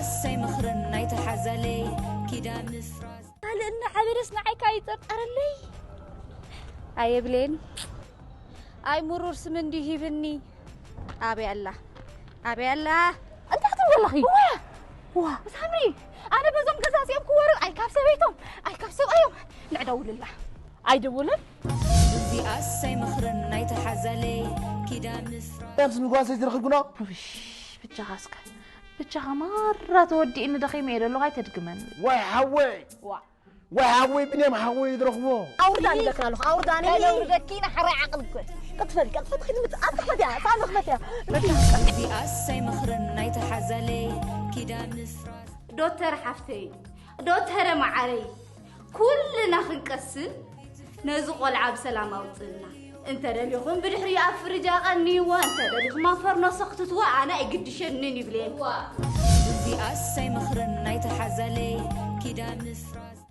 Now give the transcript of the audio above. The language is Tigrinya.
እሰይ ምኽርን ናይቲ ሓዛለይ ኪዳ ምፍራስ። ካልእ እናሓበረስ ንዓይ ካይጠርጠረለይ። ኣየ ብሌን፣ ኣይ ምሩር ስም እንዲ ሂብኒ። ኣበይ ኣላ? ኣበይ ኣላ? እንታይ ክትብሊ ዘለኺ? ዋ! ዋ! ሳምሪ፣ ኣነ በዞም ገዛዚኦም ክወርር ኣይ ካብ ሰበይቶም ኣይ ካብ ሰብኣዮም። ንዕደውልላ። ኣይደውልን። እዚኣ እሰይ ምኽርን ናይቲ ሓዛለይ ኪዳ ምፍራስ። ያም ስም ጓንሰይ ዝረኽብኩና። ውሽ፣ ብቻኻ እስከ፣ ብቻኻ ማራ ተወዲእኒ ደኺመ እየ ዘለኹ ኣይተድግመኒ። ዋይ ሓወይ! ዋ! ዋይ ሓወይ፣ ብንያም ሓወይ ዝረኽቦ። ኣውርዳ ንብለክና ኣለኹ፣ ኣውርዳ ንብለኪ። ኣውርደኪ ንሓራይ ዓቕሊ እኮ። ቅጥፈል፣ ቅጥፈል ኺድ ምት-፣ ኣጥቕመት እያ፣ ሳሚ ኽመት እያ። እዚኣ እሰይ ምኽርን ናይቲ ሓዛለይ ኪዳ ምፍራስ። ዶተር ሓፍተይ፣ ዶተረ መዓረይ፣ ኩልና ክንቀስን ነዚ ቆልዓ ብሰላም ኣውፅእና። እንተ ደሊኹም ብድሕሪኡ ኣብ ፍርጅ ኣቐንይዎ፣ እንተ ደሊኹም ኣብ ፈርኖ ሰኽትትዎ፣ ኣነ ኣይግድሸንን ይብለየን። እዚኣ እሰይ ምኽርን ናይቲ ሓዛለይ ኪዳ ምፍራስ።